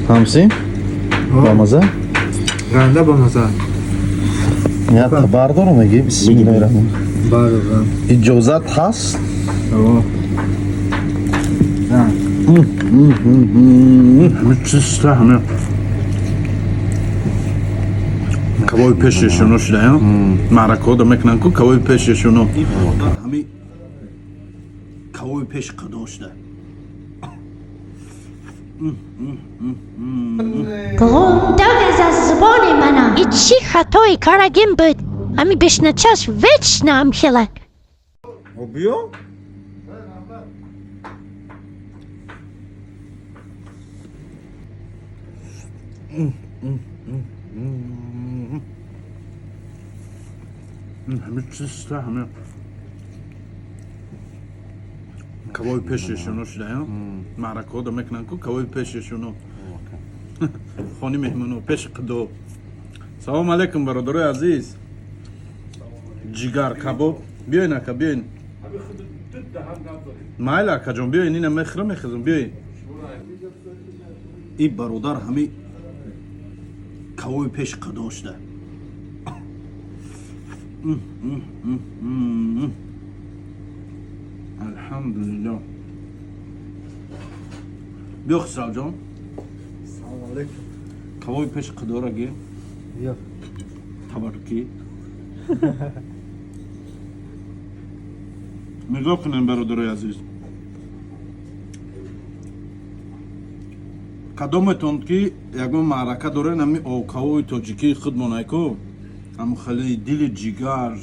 Ҳамси? Бамаза? Ганда бамаза. Я бардору меги. Бисмиллаҳи раҳмон. Бардорам. Иҷозат ҳаст? О. Ҳами чиста, ҳами кабоби пешешуно шуда, маъракаҳо да мекунанд ку кабоби пешешуно, ҳами кабоби пеши қадо шуда. Гундаг аз забони мана. И чӣ хатои карагим буд? Ами бишначаш вечно амхела. Биё. Ҳами чиста, ҳами кабоби пешешуно шуда, маъракаҳо да мекунанд ку кабоби пешешуно, хони меҳмоно, пеши қидо. Салому алейкум, бародарои азиз. Ҷигар кабоб, биёин, ака, биёин. Майли, акаҷон, биёин, ина мехӯрам, мехезам, биёин. И бародар ҳами кабоби пеши қидо шуда. Алҳамдулилло. Биё, Хусравҷон. Салому алейкум. Кабоби пеши қидора гир. Биё. Табаррукӣ. Нигоҳ кунем, бародарои азиз, кадометон ки ягон маърака дорен, ҳами кабоби тоҷикии худмонайку, ҳам хеле дили ҷигар,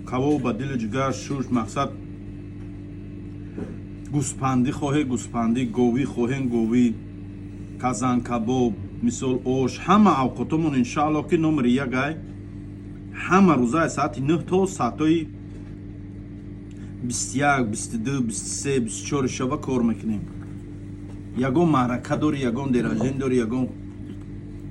кабоб ба дили ҷигар, шуш, мақсад, гӯспандӣ хоҳе гӯспандӣ, говӣ хоҳен говӣ, казан кабоб, мисол, ош, ҳама авқотомон, иншааллоҳ, ки номери як ай. Ҳама рӯзаи соати 9 то соатҳои 21, 22, 23, 24 шаба кор мекунем. Ягон маърака дорӣ, ягон день рождения дорӣ, ягон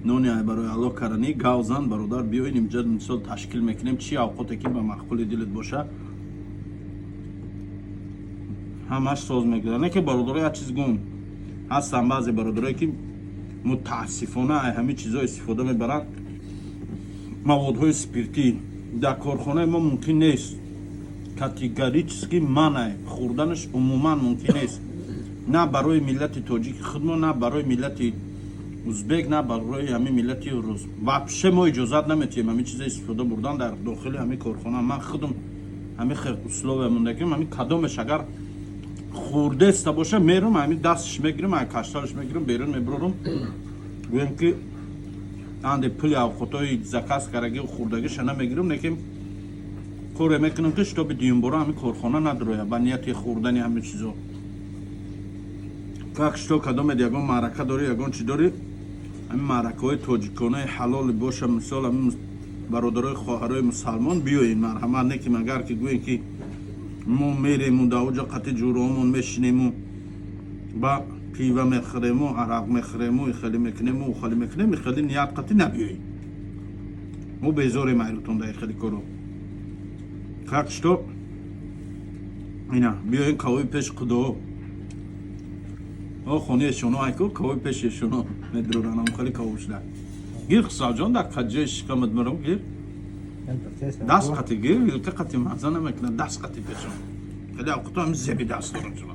нони ай барои Аллоҳ карани, гавзан, бародар, биёин, инҷа, мисол, ташкил мекунем. Чӣ авқоте ки ба маъқули дилат боша, ҳамаш соз мегирад. Не ки, бародаро, як чиз гум ҳастанд, баъзе бародарое ки мутаассифона ай ҳамин чизҳо истифода мебаранд, маводҳои спиртӣ, дар корхонаи мо мумкин нест, категорически манъ, хӯрданаш умуман мумкин нест, на барои миллати тоҷики худмо, на барои миллати узбек, на барои ҳамин миллати рус. Вообще мо иҷозат наметиҳем ҳамин чиза истифода бурдан дар дохили ҳамин корхона. Ман худам ҳамин хел условия мондагим. Ҳамин кадомеш агар хӯрдеста боша, мерум, ҳамин дастш мегирам, ай кашталш мегирам, берун мебурорум, гӯем ки анде пули авқотҳои заказ кардаги хӯрдагиша намегирам, лекин коре мекунам ки чтобы дуюмбора ҳамин корхона надроя ба нияти хӯрдани ҳамин чизо. Так что кадомед ягон маърака дорӣ, ягон чӣ дорӣ, ҳамин маъракаҳои тоҷиконаи ҳалоли боша, мисол, ҳамин бародарои хоҳарои мусалмон, биёед, марҳамат. Не ки агар ки гӯем ки мо мерему, дар оҷо қати ҷуроҳомон мешинему, ба пива мехӯрему, арақ мехӯрему, ихеле мекунему, ухеле мекунем, ихеле ният қати набиёед. Мо безорем айрутон дар ихеле коро. Так что ина биёем, кавоби пеши худо. О, хони эшоно айку, кавоби пеши эшоно медуроранам, хеле кавоб шуда. Гир, Хусравҷон, дар каҷои шикамат мурам, гир. Даст қати гир, вилка қати маза намекунад, даст қати пешон. Хеле авқото ҳам зеби даст дорам шума.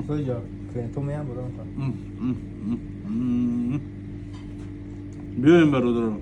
Соҷо, клиенту меям бурам. Биёем, бародаро.